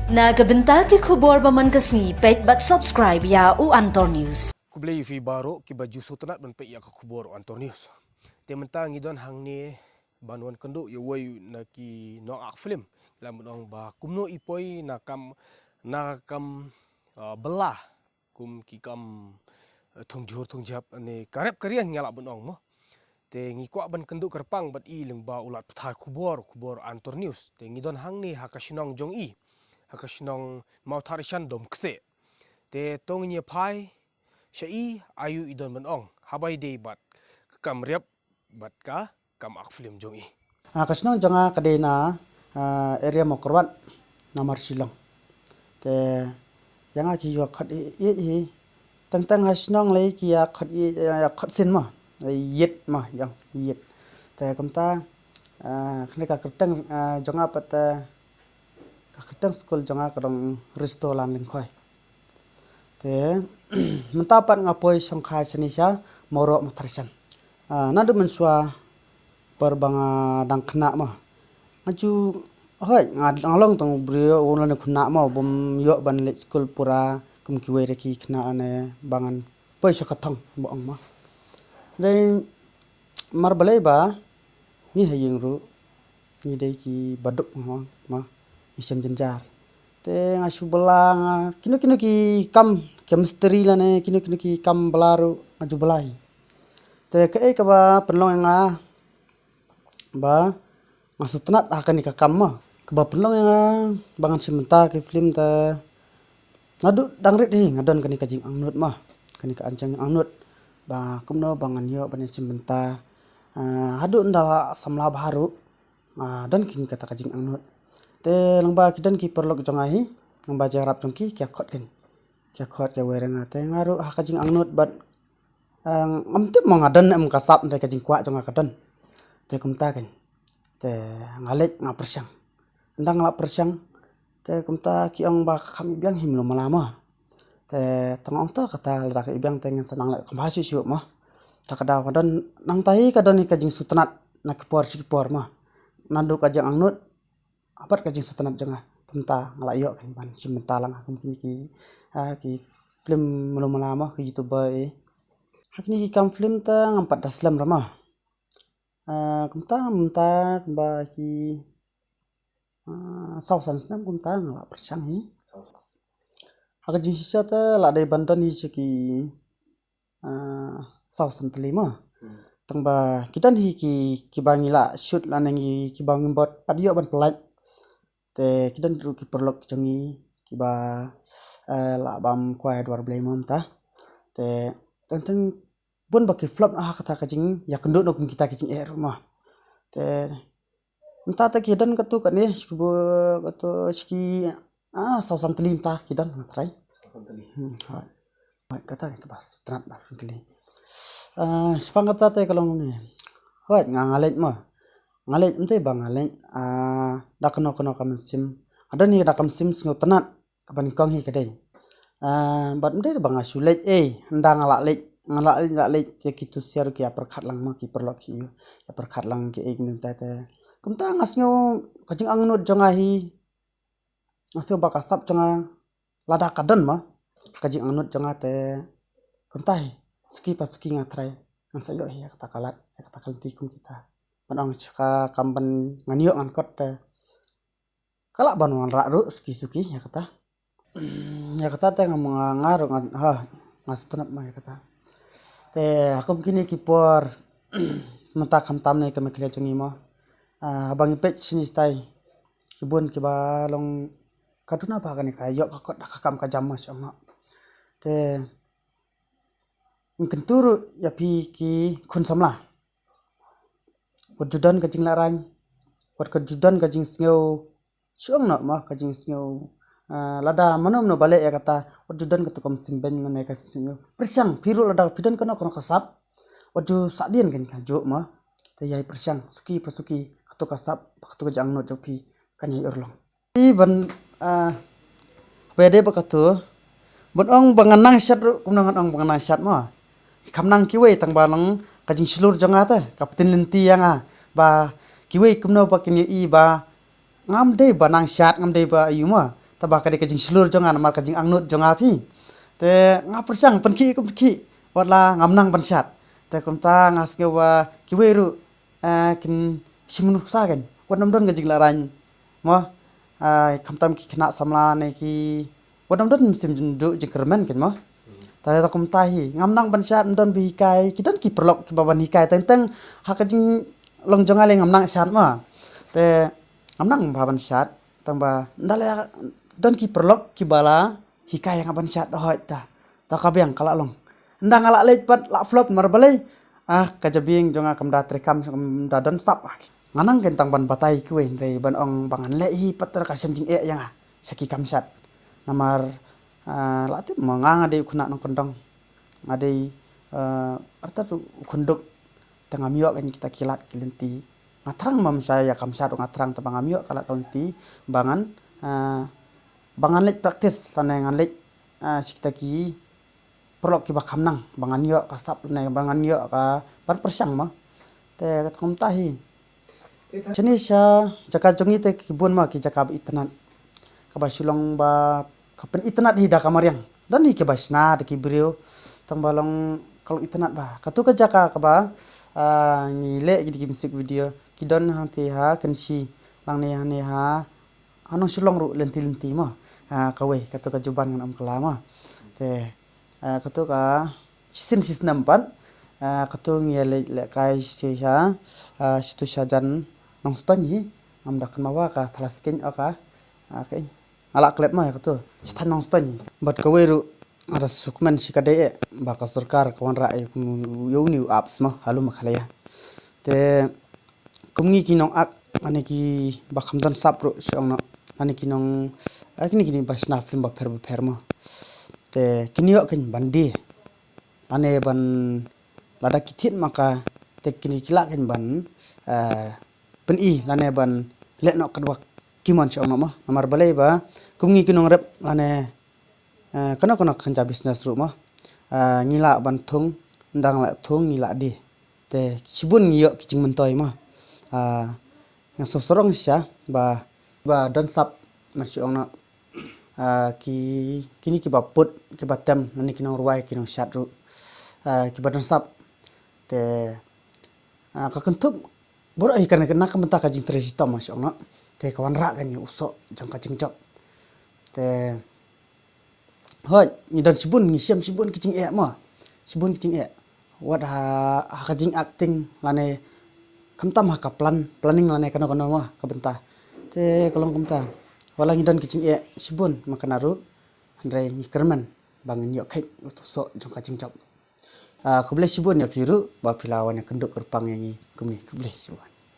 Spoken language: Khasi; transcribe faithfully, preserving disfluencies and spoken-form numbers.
Na ka bynta ki khubor ba man ka sngi, peit bad subscribe ïa u Antor News. Khublei ïa phi baroh kiba ju sngewtynnat ban peit ïa ka khubor u Antor News. Te mynta ngi don hangne ban wan kynduh ïa uwei na ki nongak film. Ngi lah ban ong ba kumno i poi na kam, na kam, ah, bylla, kum ki kam, eh, thung jhur thung jhep ne ka rep ka riang ngi lah ban ong mo. Te ngi kwah ban kynduh kyrpang bad i lyngba u lad pathai khubor, khubor Antor News. Te ngi don hangne ha ka shnong jong i, ha ka shnong Mawthadraishan Domkse. Te to ngin ïa phai sha i, aïu i don ban ong haba ïadei bad ka kam rep bad ka kam ak film jong i. Ah, ka shnong jong nga ka dei na, ah, area Mawkyrwat, namar Shillong. Te ïa nga ki ïoh khot ïeit hi. Teng teng ha shnong lei ki ïa khot ïeit, ïa khot sien mo. Ïeit mo, ïa ïeit. Te kumta, ah, kane ka kyrteng, ah, jong nga pat, ah, ka kyrteng skul jong nga ka dei Risto Lan Lyngkhoi. Te mynta pat nga poi shongkha shane sha Mawroh Mawthadraishan. Ah, naduh mynshuwa por ba nga dang khynnah mo, nga ju, hooid, nga, nga long tang u briew u lane khynnah mo, bym ïoh ban leit skul pura kum kiwei de ki khynnah ne ba ngan poi sha ka thong ba ong mo. Dei mar balei ba ngi ha ïing ruh ngi dei ki baduk mo, mo, ngi shem jynjar. Te nga shu bylla, nga kino kino ki kam, ki mistri lane kino kino ki kam bylla ruh nga ju bylla hi. Te kaei kaba pynlong ïa nga ba nga sngewtynnat ha kane ka kam mo, kaba pynlong ïa nga ba ngan shim bynta ki film te, naduh dang rit hi nga don kane ka jingangnud mo, kane ka jingangnud ba kumno ba ngan ïoh ban ïa shim bynta. Ah, haduh ynda samla bha ruh, ah, don kane kata ka jingangnud. Te lyngba ki don ki paralok jong nga hi, lyngba jingïarap jong ki, ki ïa khot kane, ki ïa khot ki ïa wei ïa nga. Te nga ruh ha ka jingangnud bad, ah, ngam tip mo nga don em ka sap, te ka jingkwah jong nga ka don. Te kumta kane, te nga leit nga pyrshang. Ynda nga la pyrshang, te kumta ki ong ba ka kham ibiang hi mlu mala mo. Te tang ong to kata lada ka ibiang te ngin sa nang leh kham bha shuh shuh mo. Ta ka daw ka don, nangta hi ka don hi ka jingsngewtynnat na ki por sha ki por mo. Naduh ka jingangnud bad ka jingsngewtynnat jong nga. Te mynta nga la ïoh kane ban shim bynta lang ha kum kine ki, ah, ki film mlu mala mo, ki YouTuber, eh. Ha kine ki kam film te ngam pat da slem re mo. Ah, kumta mynta kumba ki, ah, saw san snem kumta nga la pyrshang hi. Ha ka jingshisha te la dei ban don hi sha ki, ah, saw san tylli mo. Hmm. Tang ba ki don hi ki, kiba ngi la shoot lane ngi, kiba ngim pat ïoh ban pynlait. Te ki don ruh ki paralok jong ngi kiba, eh, la bam kwai dwar Blei mo mynta. Te teng teng bun ba ki flop ha kata ka jingïakynduh na kum kita ki jingeh ruh mo. Te mynta te ki don katto katne, shu ba katto sha ki, ah, saw san tylli mynta ki don, nga trai. Saw san tylli. Hmm, hooid. Hooid, kata ka ba sngewtynnat ba sngewtynnat. Ah, shaphang kata te ka long ne. Hooid, nga, nga leit mo. Nga leit, ym dei ba nga leit, ah, da kano kano ka mynsiem. Nga don hi da ka mynsiem sngewtynnat kaba nyngkong hi ka dei. Ah, bad ym dei ba nga shu leit, eh, ynda nga la leit, nga la leit, la leit, te ki tu siar ki ïa pyrkhat lang mo, ki paralok ki ïa pyrkhat lang ki, eh, kumta te. Kumta nga sngew ka jingangnud jong nga hi, nga sngew ba ka sap jong nga lada ka don mo, ka jingangnud jong nga te, kumta hi, suki pa suki nga trai ngan sa ïoh hi ïa kata ka lad, ïa kata ka lynti kum kita. Ban ong shu ka kam ban ngan ïoh ngan kot te ka lah ban wanrah ruh suki suki ïa kata. Ïa kata te nga, nga, nga ruh nga, ha, nga sngewtynnat mo ïa kata. Te ha kum kine ki por mynta khamtam ne ka Meghalaya jong ngi mo. Ah, haba ngi peit shane shatai, ki bun kiba long ka duna ba kane ka ïoh ka kot da ka kam ka jam mo sha mo. Te ngi kyntu ruh ïa phi ki khun samla. Wat ju don ka jinglehrain, wat ka ju don ka jingsngew shong noh mo, ka jingsngew, ah, lada mano mano ba leh ïa kata, wat ju don kata ka mynsiem beiñ lane ka mynsiem pyrshang. Phi ruh lada phi don kano kano ka sap, wat ju sah dien kan ka juh mo. Te ïai pyrshang suki pa suki, kato ka sap, kato ka jingangnud jong phi kan ïai urlong. Ban, ah, ba dei ba kato, ban ong ba ngan nang shat ruh, kumno ngan ong ba ngan nang shat mo. Kham nang kiwei tang ba long ka jingshlur jong nga te, ka pynlynti ïa nga ba kiwei kumno ba kin ïohi ba ngam dei ba nang shat, ngam dei ba aïu mo. Te ba ka dei ka jingshlur jong nga namar ka jingangnud jong nga phi. Te nga pyrshang pynkhih kum pynkhih, wat la ngam nang ban shad. Te kumta nga sngew ba kiwei ruh eh, kin shim nuksa kan. Wat nym don ka jinglehrain mo. Eh, khamtam ki khynnah samla ne ki, wat nym don mynsiem jingduh jingkyrmen kan mo. Te ta kumta hi ngam nang ban shad, ym don ba hikai, ki don ki paralok kiba ban hikai, teng teng ha ka jinglong jong nga lei ngam nang shad mo. Te ngam nang ba ban shad, tang ba nda lei don ki paralok kiba la hikai ïa nga ban shad hoi ta. Ta ka biang ka la long. Nda nga la leit pat la flop namar balei. Ah, ka jabieng jong nga kam da treikam, kam da don sap. Nga nang ken tang ban batai kiwei hynrei ban ong ba ngan leh hi pat, te ka shem jingeh ïa nga sha ki kam shad. Namar ah, la tip mo nga, nga dei u khynnah nongkyndong. Nga dei eh, artat u khynduk. Te ngam ïoh kan kita ki lad ki lynti. Nga thrang, mam shai ïa kam shad ruh nga thrang, te ba ngam ïoh ka lad ka lynti ba ngan eh, ba ngan leit practice lane ngan leit eh, sha kita ki paralok kiba kham nang, ba ngan ïoh ka sap lane ba ngan ïoh ka ban pyrshang mo. Te kata kumta hi. Shane sha jaka jong ngi te ki bun mo ki jaka ba itynnad, kaba shu long ba ka pynitynnad hi da ka mariang. Don hi kiba shna da ki briew, tang ba long ka long itynnad ba. Katu ka jaka kaba ah, ngi leh ki, ki music video, ki don hangte ha Kynshi, lang ne hane ha ha Nongshillong ruh lynti lynti mo. Ah, kawei katu ka Juban ngan ym kla mo. Te ah, katu ka shisien shisnem pat ah, katu ngi ïa leh lehkai sha ah, shitu shajan Nongstoiñ hi. Ngam da kynmaw ka Thalaskeiñ o ka ah, ka ïing, nga la klet mo ïa katu, shi thaiñ Nongstoiñ hi. Bad kawei ruh nga da sngewkmen shi ka dei eh ba ka sorkar ka wanrah ïa kum ïa une u apps mo ha lum Meghalaya. Te kum ngi ki nongak lane kiba kham don sap ruh shu ong noh, lane ki nong eh, kine kine ba shna film bapher bapher mo. Te kin ïoh kan ban die lane ban, lada ki thied ma ka, te kine ki lah kan ban eh, pyni lane ban leh noh katba ki mon shu ong noh mo. Namar balei ba kum ngi ki nongrep lane eh, kano kano ka kynja business ruh mo. Eh, ngi lah ban thung, ndang lah thung ngi lah die. Te shibun ngi ïoh ki jingmyntoi mo. Eh, nga sngewsarong shisha ba, ba don sap, ma shu ong noh. Eh, ki, kine kiba put, kiba tem, lane ki nongrwai, ki nongshad ruh. Eh, kiba don sap. Te eh, ka kynthup baroh hi ka na ka bynta ka jingtrei shitom, ma shu ong noh. Te ka wanrah kan ïa u soh jong ka jingjop. Te hooid, ngi don shibun, ngi shem shibun ki jingeh mo. Shibun ki jingeh. Wat ha, ha ka jingacting lane khamtam ha ka plan, planning lane kano kano mo ka bynta. Te ka long kumta. Wat la ngi don ki jingeh shibun ma ka na ruh, hynrei ngi kyrmen ba ngin ïoh kheit u soh jong ka jingjop. Ah, khublei shibun ïa phi ruh ba phi la wan ïakynduh kyrpang ïa ngi kumne, khublei shibun.